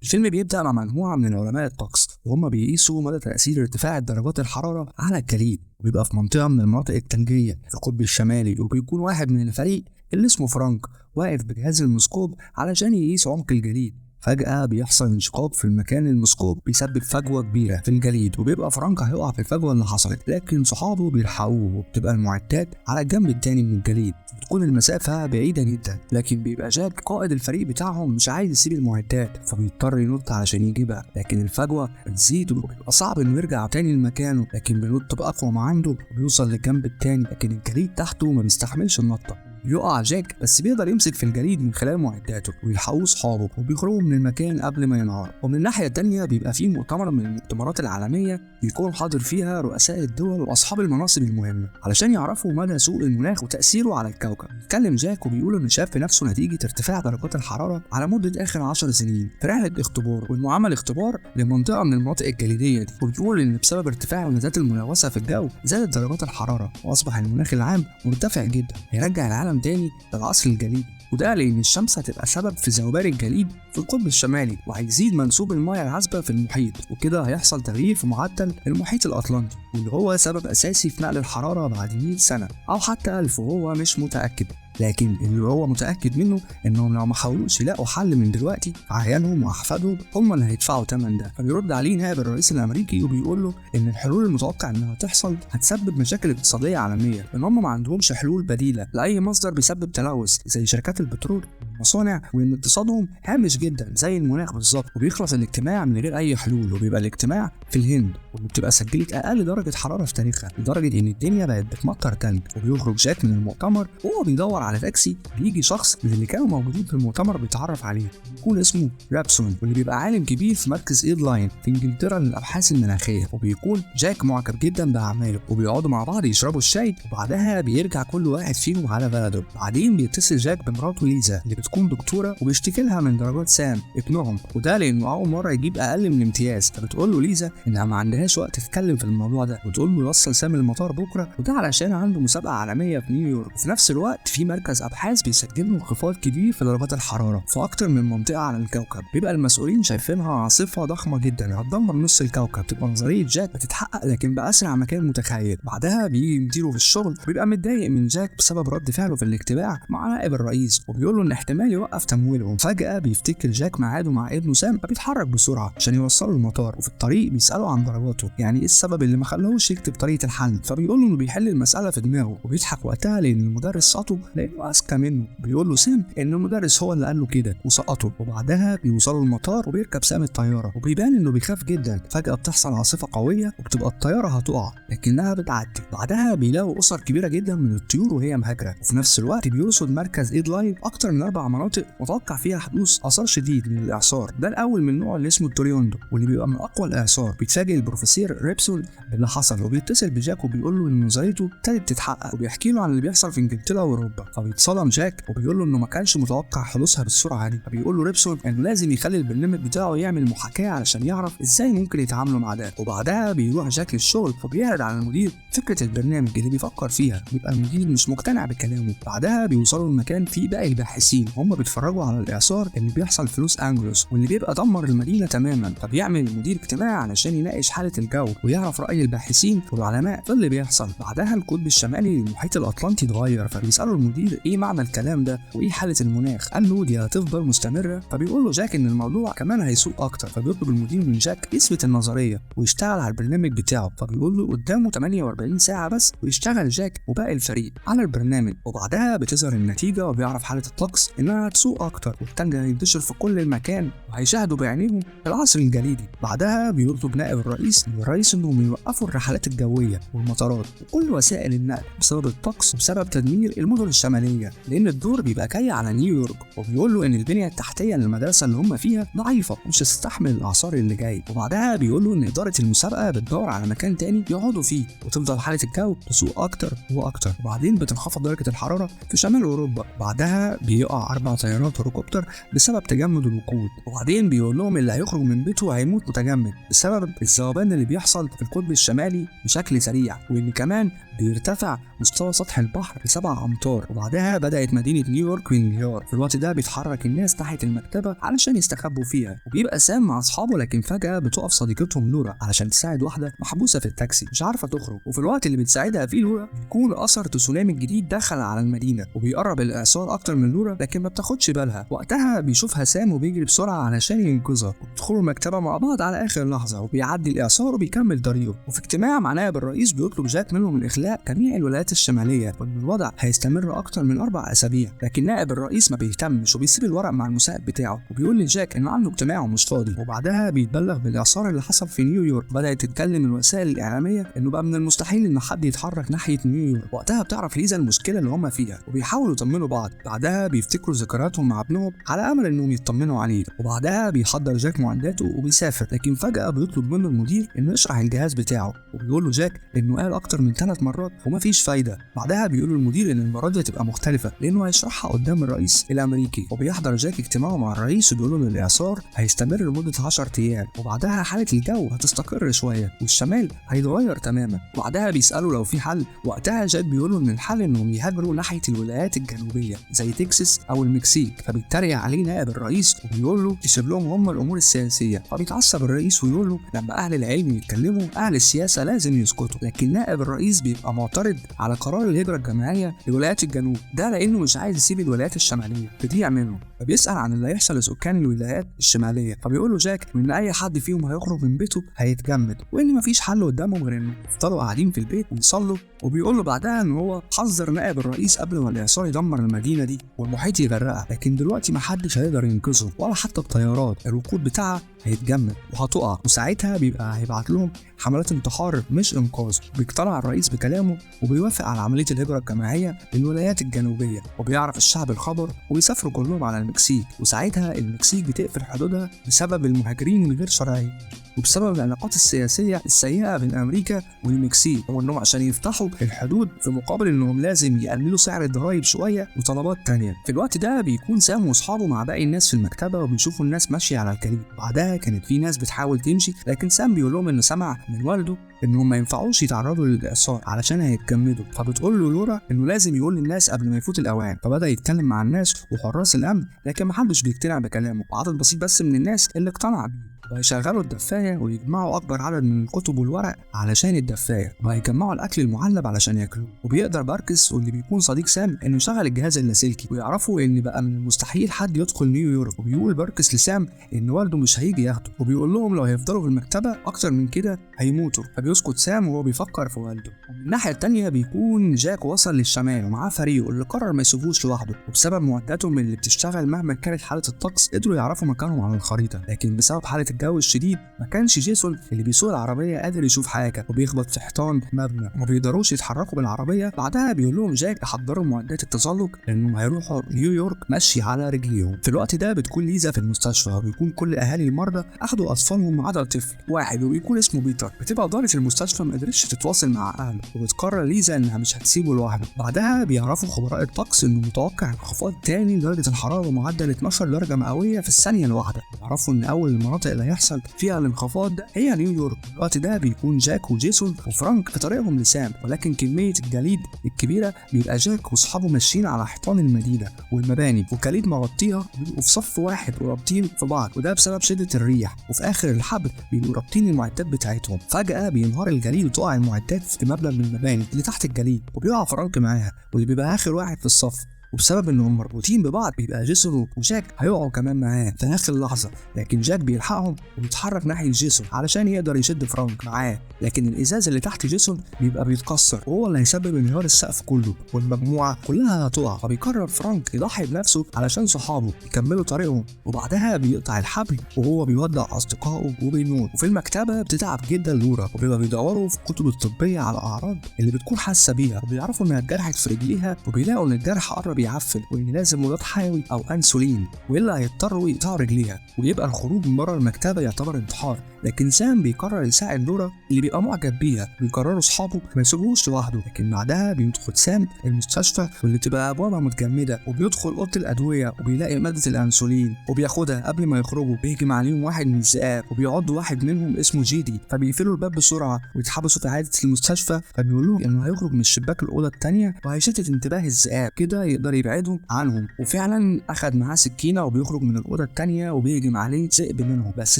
الفيلم بيبدأ مع مجموعة من علماء الطقس وهم بيقيسوا مدى تأثير ارتفاع درجات الحرارة على الجليد، وبيبقى في منطقة من المناطق الثلجية في القطب الشمالي، وبيكون واحد من الفريق اللي اسمه فرانك واقف بجهاز المسكوب علشان يقيس عمق الجليد. فجأة بيحصل انشقاق في المكان المثقوب بيسبب فجوة كبيرة في الجليد، وبيبقى فرانك هيقع في الفجوة اللي حصلت، لكن صحابه بيلحقوه وبتبقى المعدات على الجنب التاني من الجليد، بتكون المسافة بعيدة جدا، لكن بيبقى جاك قائد الفريق بتاعهم مش عايز يسيب المعدات، فبيضطر ينط علشان يجيبها، لكن الفجوة بتزيد وبيبقى صعب انه يرجع تاني لمكانه، لكن بينط بأقوى ما عنده وبيوصل للجنب التاني، لكن الجليد تحته ما بيستحملش النطة. يقع جاك بس بيقدر يمسك في الجليد من خلال معداته ويلحقوه صحابه وبيخرجوا من المكان قبل ما ينهار. ومن الناحية التانية بيبقى فيه مؤتمر من المؤتمرات العالمية بيكون حاضر فيها رؤساء الدول واصحاب المناصب المهمة علشان يعرفوا مدى سوء المناخ وتاثيره على الكوكب. بيتكلم جاك وبيقول انه شاف في نفسه نتيجة ارتفاع درجات الحرارة على مده اخر 10 سنين في رحله اختبار، وانه عمل اختبار لمنطقه من المناطق الجليديه دي، وبيقول ان بسبب ارتفاع الغازات الملوثة في الجو زادت درجات الحرارة واصبح المناخ العام مرتفع جدا، هيرجع العالم تاني للعصر الجليدي، وده لان الشمس هتبقى سبب في ذوبان الجليد في القطب الشمالي وهيزيد منسوب المياه العذبة في المحيط، وكده هيحصل تغيير في معدل المحيط الاطلنطي واللي هو سبب اساسي في نقل الحرارة بعد 100 سنة او حتى 1000 وهو مش متاكد. لكن اللي هو متاكد منه انهم لو ما حاولوش يلاقوا حل من دلوقتي عيالهم واحفادهم هم اللي هيدفعوا ثمن ده. فبيرد عليه نائب الرئيس الامريكي وبيقول له ان الحلول المتوقع انها تحصل هتسبب مشاكل اقتصادية عالمية، لان هم ما عندهمش حلول بديله لاي مصدر بيسبب تلوث زي شركات البترول والمصانع، وان اقتصادهم هامش جدا زي المناخ بالظبط. وبيخلص الاجتماع من غير اي حلول، وبيبقى الاجتماع في الهند واللي بتبقى سجلت اقل درجه حرارة في تاريخها لدرجة ان الدنيا بقت بتمطر تلج. وبيخرج جاك من المؤتمر وهو بيدور على تاكسي، بيجي شخص من اللي كانوا موجودين في المؤتمر بيتعرف عليه، بيكون اسمه رابسون واللي بيبقى عالم كبير في مركز ايدلاين في انجلترا للابحاث المناخية. وبيكون جاك معجب جدا باعماله وبيقعدوا مع بعض يشربوا الشاي، وبعدها بيرجع كل واحد فيهم على بلده. بعدين بيتصل جاك بمراته ليزا اللي بتكون دكتورة وبيشتكي لها من درجات سام ابنهم، وده لانه اول مرة يجيب اقل من امتياز. فبتقول له ليزا انها ما عندهاش وقت تتكلم في الموضوع ده، وتقول له يوصل سام المطار بكره، وده علشان عنده مسابقة عالمية في نيويورك. وفي نفس الوقت في مركز ابحاث بيسجل له انخفاض كبير في درجات الحرارة في اكتر من منطقة على الكوكب، بيبقى المسؤولين شايفينها عاصفة ضخمة جدا هتدمر نص الكوكب. تبقى نظرية جاك بتتحقق لكن باسرع ما كان متخيل. بعدها بيجي مديره في الشغل وبيبقى متضايق من جاك بسبب رد فعله في الاجتماع مع نائب الرئيس، وبيقول له ان احتمال يوقف تمويلهم. فجاة بيفتكر جاك ميعاده مع ابنه سام، فبيتحرك بسرعة عشان يوصله المطار، وفي الطريق بيساله عن درجاته، يعني ايه السبب اللي ما خلاهوش يكتب طريقه الحل، فبيقول له انه بيحل المسالة في دماغه، وبيضحك وقتها لان المدرس سقطه لانه اذكى منه. بيقول له سام ان المدرس هو اللي قال له كده وسقطه. وبعدها بيوصلوا المطار وبيركب سام الطيارة، وبيبان انه بيخاف جدا. فجاة بتحصل عاصفة قوية وبتبقى الطيارة هتقع لكنها بتعدي. بعدها بيلاقوا اسر كبيرة جدا من الطيور وهي مهاجرة، وفي نفس الوقت بيرصد مركز ايدلاين اكتر من 4 مناطق متوقع فيها حدوث اثار شديد من الاعصار ده الاول من نوعه اللي اسمه التوريوندو واللي بيبقى من اقوى الاعصار. بيتفاجئ البروفيسور ريبسون باللي حصل وبيتصل بجاك وبيقول له ان نظريته ابتدت تتحقق، وبيحكي له عن اللي بيحصل في انجلترا واوروبا. فبيتصدم جاك وبيقول له انه ما كانش متوقع حدوثها بالسرعة دي. فبيقول له ريبسون انه لازم يخلي البرنامج بتاعه يعمل محاكاة علشان يعرف ازاي ممكن يتعاملوا مع ده. وبعدها بيروح جاك للشغل وبيعرض على المدير فكرة البرنامج اللي بيفكر فيها، بيبقى المدير مش مقتنع بكلامه. بعدها بيوصلوا لمكان فيه باقي الباحثين هم بيتفرجوا على الاعصار اللي بيحصل في لوس انجلوس واللي بيبقى دمر المدينة تماما. فبيعمل المدير اجتماع علشان يناقش حاله الجو ويعرف راي الباحثين والعلماء في اللي بيحصل. بعدها القطب الشمالي للمحيط الاطلنطي اتغير، فبيسالوا المدير ايه معنى الكلام ده وايه حاله المناخ، قال له دي هتفضل مستمرة. فبيقول له جاك ان الموضوع كمان هيسوء اكتر، فبيطلب المدير من جاك يثبت النظرية ويشتغل على البرنامج بتاعه. فبيقول له قدامه 48 ساعة بس ويشتغل جاك وباقي الفريق على البرنامج. وبعدها بتظهر النتيجة وبيعرف حاله الطقس انها هتسوء اكتر والتلج هينتشر في كل المكان وهيشاهدوا بعينيهم العصر الجليدي. بعدها بيطلب نائب الرئيس من الرئيس انهم يوقفوا الرحلات الجوية والمطارات وكل وسائل النقل بسبب الطقس وبسبب تدمير المدن الشمالية، لان الدور بيبقى جاي على نيويورك. وبيقول له ان البنية التحتية للمدرسة اللي هم فيها ضعيفة ومش هتستحمل الاعصار اللي جاي. وبعدها بيقول له ان ادارة المسابقة بتدور على مكان تاني يقعدوا فيه، وتفضل حاله الجو تسوء اكتر واكتر. وبعدين بتنخفض درجه الحرارة في شمال اوروبا. بعدها بيقع 4 طيارات هليكوبتر بسبب تجمد الوقود. وبعدين بيقول لهم اللي هيخرج من بيته هيموت متجمد بسبب الذوبان اللي بيحصل في القطب الشمالي بشكل سريع، وان كمان بيرتفع مستوى سطح البحر ل7 امتار. وبعدها وبعدها بدات مدينة نيويورك بالانهيار. في الوقت ده بيتحرك الناس ناحية المكتبة علشان يستخبوا فيها، وبيبقى سام مع اصحابه، لكن فجاة بتقف صديقتهم لورا علشان تساعد واحدة محبوسة في التاكسي مش عارفه تخرج. وفي الوقت اللي بتساعدها فيه لورا بيكون اثر تسونامي الجديد دخل على المدينة، وبيقرب الاعصار اكتر من لورا لكن ما بتاخدش بالها. وقتها بيشوفها سام وبيجري بسرعة علشان ينقذها، وبيدخلوا المكتبة مع بعض على اخر لحظة، وبيعدي الاعصار وبيكمل طريقه. وفي اجتماع مع نائب الرئيس بيطلب جاك منهم الاخلاء جميع الولايات الشمالية، وان الوضع هيستمر اكتر من 4 اسابيع، لكن نائب الرئيس ما بيهتمش وبيسيب الورق مع المساعد بتاعه، وبيقول لجاك ان عنده اجتماع ومش فاضي. وبعدها بيتبلغ بالاعصار اللي حصل في نيويورك. بدات تتكلم الوسائل الاعلامية انه بقى من المستحيل ان حد يتحرك ناحية نيويورك. وقتها بتعرف ليزا المشكلة اللي هم فيها، وبيحاولوا يطمنوا بعض. بعدها بيفتكروا ذكرياتهم مع ابنهم على امل انهم يطمنوا عليه. وبعدها بيحضر جاك معداته وبيسافر، لكن فجاة بيطلب منه المدير انه يشرح الجهاز بتاعه، وبيقول له جاك انه قال اكتر من 3 مرات ومفيش فايده. بعدها بيقول المدير ان المرة دي هتبقى مختلفة لانه هيشرحها قدام الرئيس الامريكي. وبيحضر جاك اجتماعه مع الرئيس وبيقول له ان الاعصار هيستمر لمدة 10 ايام، وبعدها حاله الجو هتستقر شوية والشمال هيتغير تماما. وبعدها بيساله لو في حل. وقتها جاك بيقول له ان الحل انهم يهاجروا ناحية الولايات الجنوبية زي تكساس او المكسيك. فبيتريق عليه نائب الرئيس وبيقول له تسيب لهم هم الامور السياسية. فبيتعصب الرئيس ويقول له لما اهل العلم يتكلموا اهل السياسة لازم يسكتوا. لكن نائب الرئيس بيبقى معترض على قرار الهجرة الجماعية لولايات الجنوب ده لانه مش عايز يسيب الولايات الشمالية تضيع منه. فبيسال عن اللي هيحصل لسكان الولايات الشمالية، فبيقول له جاك ان اي حد فيهم هيخرج من بيته هيتجمد، وان مفيش حل قدامهم غير انه يفضلوا قاعدين في البيت ويصلوا. وبيقول له بعدها ان هو حذر نائب الرئيس قبل ما الاعصار يدمر المدينة دي والمحيط يغرقها، لكن دلوقتي محدش هيقدر ينقذهم ولا حتى الطيارات، الوقود بتاعها هيتجمد وهتقع، وساعتها بيبقى هيبعت لهم حملات انتحار مش انقاذ. بيقتنع الرئيس بكلامه وبيوافق على عملية الهجرة الجماعية للولايات الجنوبية، وبيعرف الشعب الخبر وبيسافروا كلهم على المكسيك. وساعتها المكسيك بتقفل حدودها بسبب المهاجرين الغير شرعيين، وبسبب العلاقات السياسية السيئة بين امريكا والمكسيك، وانهم عشان يفتحوا الحدود في مقابل انهم لازم يقللوا سعر الضرايب شوية وطلبات تانية. في الوقت ده بيكون سام واصحابه مع باقي الناس في المكتبة وبيشوفوا الناس ماشية على الجليد. بعدها كانت في ناس بتحاول تمشي، لكن سام بيقول لهم انه سمع من والده انهم ما ينفعوش يتعرضوا للاعصار علشان هيتجمدوا. فبتقول له لورا انه لازم يقول للناس قبل ما يفوت الاوان. فبدا يتكلم مع الناس وحراس الامن، لكن محدش بيقتنع بكلامه، وعدد بسيط بس من الناس اللي اقتنع بيه. وهيشغلوا الدفايه ويجمعوا اكبر عدد من الكتب والورق علشان الدفايه، وهيجمعوا الاكل المعلب علشان ياكلوه. وبيقدر باركس واللي بيكون صديق سام انه يشغل الجهاز اللاسلكي، ويعرفوا ان بقى من المستحيل حد يدخل نيويورك. وبيقول باركس لسام ان والده مش هيجي ياخده، وبيقول لهم لو هيفضلوا في المكتبة اكتر من كده هيموتوا. فبيسكت سام وهو بيفكر في والده. ومن الناحية الثانية بيكون جاك وصل للشمال ومعاه فريقه اللي قرر ما يسيبوش لوحده، وبسبب معداتهم اللي بتشتغل مهما كانت حاله الطقس قدروا يعرفوا مكانهم على الخريطة. لكن بسبب حاله الجو الشديد ما كانش جيسون اللي بيسوق العربية قادر يشوف حاجة، وبيخبط في حيطان مبنى وما بيقدروش يتحركوا بالعربية. بعدها بيقول لهم جاك يحضروا معدات التزلج لانهم هيروحوا نيويورك ماشي على رجليهم. في الوقت ده بتكون ليزا في المستشفى، وبيكون كل اهالي المرضى اخدوا اطفالهم ما عدا طفل واحد وبيكون اسمه بيتر. بتبقى ادارة المستشفى ما قدرتش تتواصل مع اهله، وبتقرر ليزا انها مش هتسيبه لوحده. بعدها بيعرفوا خبراء الطقس انه متوقع انخفاض تاني لدرجة الحرارة بمعدل 12 درجه مئوية في الثانية الواحدة. بيعرفوا ان اول المناطق اللي هيحصل فيها الانخفاض ده هي نيويورك. الوقت ده بيكون جاك وجيسون وفرانك في طريقهم لسام، ولكن كمية الجليد الكبيرة بيبقى جاك واصحابه ماشيين على حيطان المدينة والمباني، والجليد مغطيها، بيبقوا في صف واحد ورابطين في بعض، وده بسبب شده الريح. وفي اخر الحبل بيبقوا رابطين المعدات بتاعتهم. فجاة بينهار الجليد وتقع المعدات في مبنى من المباني اللي تحت الجليد، وبيقع فرانك معاها واللي بيبقى اخر واحد في الصف. وبسبب انهم مربوطين ببعض بيبقى جيسون وجاك هيقعوا كمان معاه في اخر لحظة، لكن جاك بيلحقهم وبيتحرك ناحية جيسون علشان يقدر يشد فرانك معاه، لكن الازاز اللي تحت جيسون بيبقى بيتكسر وهو اللي هيسبب انهيار السقف كله والمجموعة كلها هتقع. فبيقرر فرانك يضحي بنفسه علشان صحابه يكملوا طريقهم، وبعدها بيقطع الحبل وهو بيودع اصدقائه وبيموت. وفي المكتبة بتتعب جدا لورا، وبيبقى بيدوروا في الكتب الطبية على الاعراض اللي بتكون حاسه بيها، وبيعرفوا انها اتجرحت في رجليها، وبيلاقوا ان الجرح قرب بيعفن وان لازم مضاد حيوي او انسولين، والا هيضطروا يقطعوا رجليها ويبقى الخروج من بره المكتبة يعتبر انتحار. لكن سام بيقرر يساعد لورا اللي بيبقى معجب بيها، ويقرروا اصحابه ما يسيبوهوش لوحده. لكن بعدها بيدخل سام المستشفى واللي تبقى ابوابها متجمده، وبيدخل اوضة الادوية وبيلاقي مادة الانسولين وبياخدها. قبل ما يخرجوا بيهجم عليهم واحد من الذئاب وبيعض واحد منهم اسمه جيدي، فبيقفلوا الباب بسرعة ويتحبسوا في عيادة المستشفى. فبيقول لهم انه هيخرج من الشباك الاوضة الثانية وهيشتت انتباه الذئاب كده يقدر يبعدهم عنهم، وفعلا اخد معاه سكينة وبيخرج من الاوضة الثانية وبيهجم عليه ذئب منهم، بس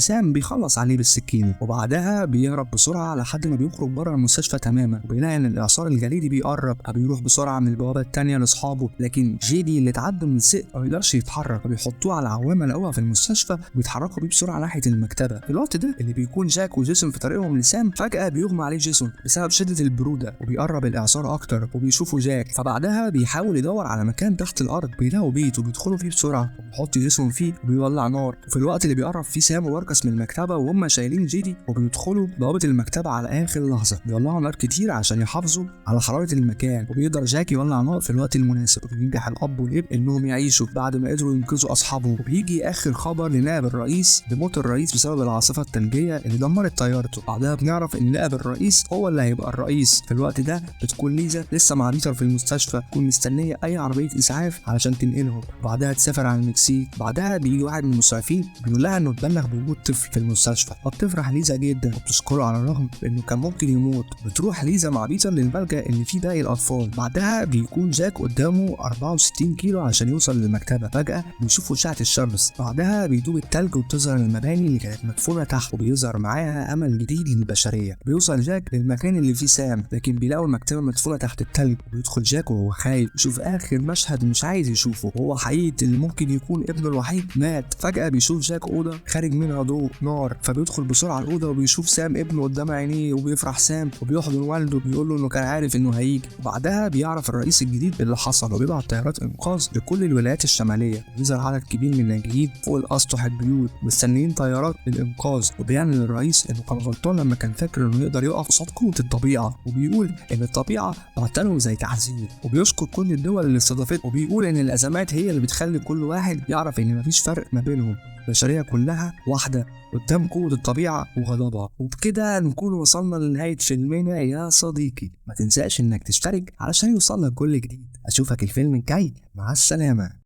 سام بيخلص عليه بالسكينة. وبعدها بيهرب بسرعة لحد ما بيخرج بره المستشفى تماما، وبيلاقي ان الاعصار الجليدي بيقرب، فبيروح بسرعة من البوابة الثانية لاصحابه. لكن جيدي اللي اتعدى من الذئب ما بيقدرش يتحرك، فبيحطوه على عوامه لقوها في المستشفى وبيتحركوا بيه بسرعة ناحية المكتبة. في الوقت ده اللي بيكون جاك وجيسون في طريقهم لسام، فجاة بيغمى عليه جيسون بسبب شده البرودة، وبيقرب الاعصار اكتر وبيشوفوا جاك. فبعدها بيحاول يدور على مكان تحت الارض، بيلاقوا بيت وبيدخلوا فيه بسرعة وبيحط جيسون فيه وبيولع نار. وفي الوقت اللي بيقرب فيه سام وماركس من المكتبة وهم شايلين جيدي وبيدخلوا بوابه المكتبة على اخر لحظة، بيولعوا نار كتير عشان يحافظوا على حرارة المكان، وبيقدر جاك يولع نار في الوقت المناسب، وبينجح الاب والابن انهم يعيشوا بعد ما قدروا ينقذوا اصحابهم. وبيجي اخر خبر لنائب الرئيس بموت الرئيس بسبب العاصفة الثلجيه اللي دمرت طيارته. بعدها بنعرف ان نائب الرئيس هو اللي هيبقى الرئيس. في الوقت ده بتكون ليزا لسه مع بيتر في المستشفى، تكون مستنيه اي عربية اسعاف علشان تنقلهم، بعدها تسافر على المكسيك. بعدها بيجي واحد من المسعفين بيقول لها انه اتبلغ بوجود طفل في المستشفى، فبتفرح ليزا جدا وبتشكره على الرغم انه كان ممكن يموت. بتروح ليزا مع بيتر للملجأ اللي فيه باقي الاطفال. بعدها بيكون جاك قدامه 64 كيلو عشان يوصل للمكتبه، فجأة بيشوفوا اشعه الشمس. بعدها بيدوب التلج وبتظهر المباني اللي كانت مدفونة تحت، وبيظهر معاها امل جديد للبشرية. بيوصل جاك للمكان اللي فيه سام، لكن بيلاقوا المكتبة مدفونة تحت التلج. وبيدخل جاك وهو خايف يشوف اخر مشهد مش عايز يشوفه، وهو حقيقة اللي ممكن يكون ابنه الوحيد مات. فجأة بيشوف جاك اوضة خارج منها ضوء نار، فبيدخل بسرعة الاوضة وبيشوف سام ابنه قدام عينيه، وبيفرح سام وبيحضن والده وبيقول له انه كان عارف انه هيجي. وبعدها بيعرف الرئيس الجديد اللي حصل، وبيبعت طيارات انقاذ لكل الولايات الشمالية. بيظهر عدد كبير من الناجين فوق الاسطح البيوت مستنيين طيارات للانقاذ. وبيعلن الرئيس انه كان غلطان لما كان فاكر انه يقدر يقف قصاد قوة الطبيعة، وبيقول ان الطبيعة بعتله زي تعذيب، وبيشكر كل الدول اللي استضافته، وبيقول ان الازمات هي اللي بتخلي كل واحد يعرف ان مفيش فرق ما بينهم، البشرية كلها واحدة قدام قوة الطبيعة وغضبها. وبكده نكون وصلنا لنهاية فيلمنا يا صديقي. ما تنساش انك تشترك علشان يوصلك كل جديد. اشوفك الفيلم الجاي، مع السلامة.